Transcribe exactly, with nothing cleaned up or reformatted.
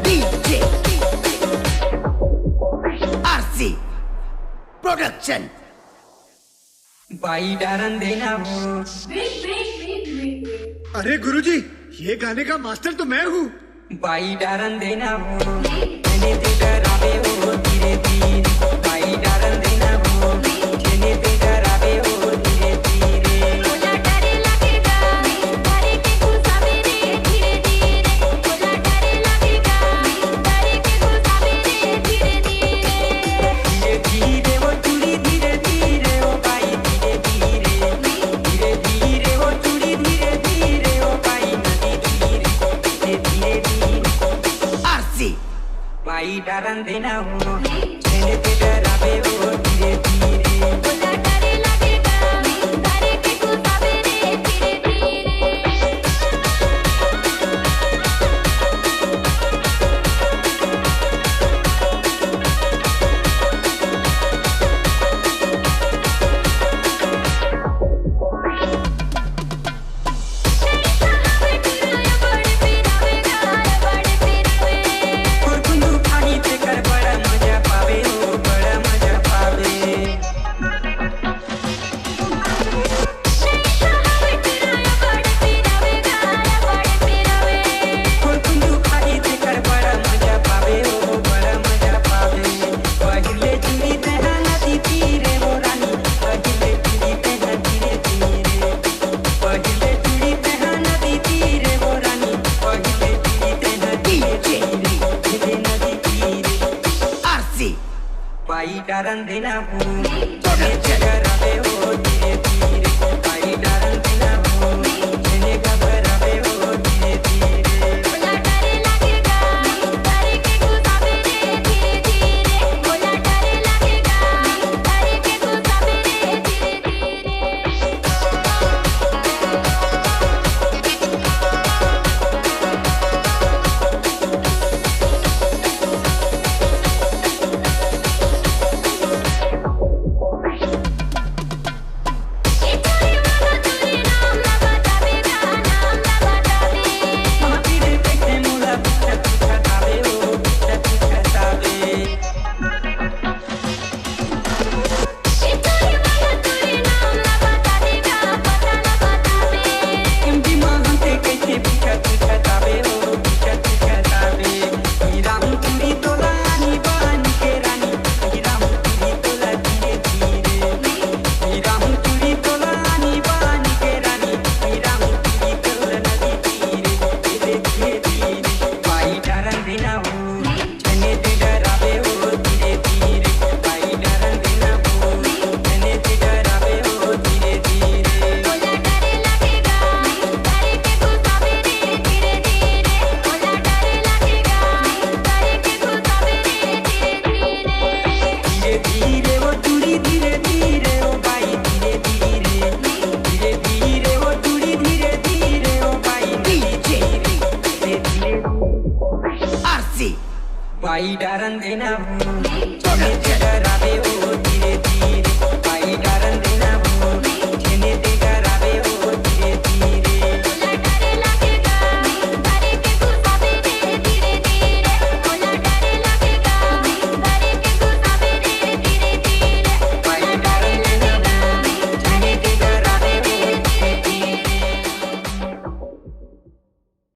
DJ RC Production। बाई डारन देना हो। अरे गुरुजी, ये गाने का मास्टर तो मैं हूँ। बाई डारन देना हो, मैंने दे डरावे हो धीरे धीरे। बाई डारन देना हो, मैंने दे डरावे हो धीरे धीरे। आरसी। बाई डारन देना हो, झेले के डरावे हो धीरे धीरे। आरसी। बाई डारन देना हो।